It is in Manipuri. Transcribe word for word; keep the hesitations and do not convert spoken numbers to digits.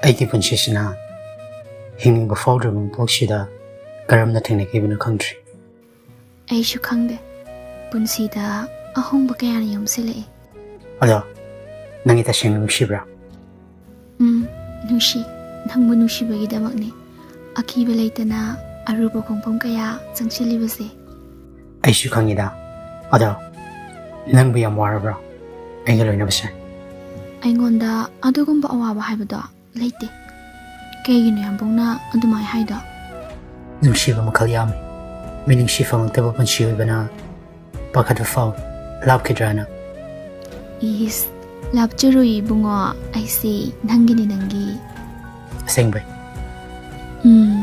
ꯑꯩꯒꯤ ꯄꯨꯟꯁꯤꯁꯤꯅ ꯍꯤꯡꯅꯤꯡꯕ ꯐꯥꯎꯗ꯭ꯔꯕ ꯃꯄꯣꯛꯁꯤꯗ ꯀꯔꯝꯅ ꯊꯦꯡꯅꯈꯤꯕꯅꯣ ꯈꯪꯗ꯭ꯔꯤ꯫ ꯑꯩꯁꯨ ꯈꯪꯗꯦ꯫ ꯄꯨꯟꯁꯤꯗ ꯑꯍꯣꯡꯕ ꯀꯌꯥꯅ ꯌꯣꯝꯁꯤꯜꯂꯛꯏ꯫ ꯑꯗꯣ, ꯅꯪꯒꯤ ꯇꯁꯦꯡꯅ ꯅꯨꯡꯁꯤꯕ꯭ꯔꯥ? ꯎꯝ, ꯅꯨꯡꯁꯤ꯫ ꯅꯪꯕꯨ ꯅꯨꯡꯁꯤꯕꯒꯤꯗꯃꯛꯅꯤ ꯑꯀꯤꯕ ꯂꯩꯇꯅ ꯑꯔꯨꯕ ꯈꯣꯡꯐꯝ ꯀꯌꯥ ꯆꯪꯁꯤꯜꯂꯤꯕꯁꯦ꯫ ꯑꯩꯁꯨ ꯈꯪꯉꯤꯗ꯫ ꯑꯗꯣ, ꯅꯪꯕꯨ ꯌꯥꯝ ꯋꯥꯔꯕ꯭ꯔꯥ ꯑꯩꯒ ꯂꯣꯏꯅꯕꯁꯦ? ꯑꯩꯉꯣꯟꯗ ꯑꯗꯨꯒꯨꯝꯕ ꯑꯋꯥꯕ ꯍꯥꯏꯕꯗꯣ ꯂꯩꯇꯦ꯫ ꯀꯩꯒꯤꯅꯣ ꯌꯥꯝꯕꯨꯡꯅ ꯑꯗꯨꯃꯥꯏ ꯍꯥꯏꯗꯣ? ꯅꯨꯡꯁꯤꯕ ꯃꯈꯜ ꯌꯥꯝꯃꯤ꯫ ꯃꯤꯅꯨꯡꯁꯤ ꯐꯪꯂꯛꯇꯕ ꯄꯨꯟꯁꯤ ꯑꯣꯏꯕꯅ ꯄꯥꯈꯠꯄ ꯐꯥꯎꯏ, ꯂꯥꯞꯈꯤꯗ꯭ꯔꯥꯅ꯫ ꯏꯁ, ꯂꯥꯞꯆꯔꯣꯏ ꯏꯕꯨꯡꯉꯣ, ꯑꯩꯁꯦ ꯅꯪꯒꯤꯅꯤ, ꯅꯪꯒꯤ꯫ ꯑꯁꯦꯡꯕꯩ? ꯎꯝ,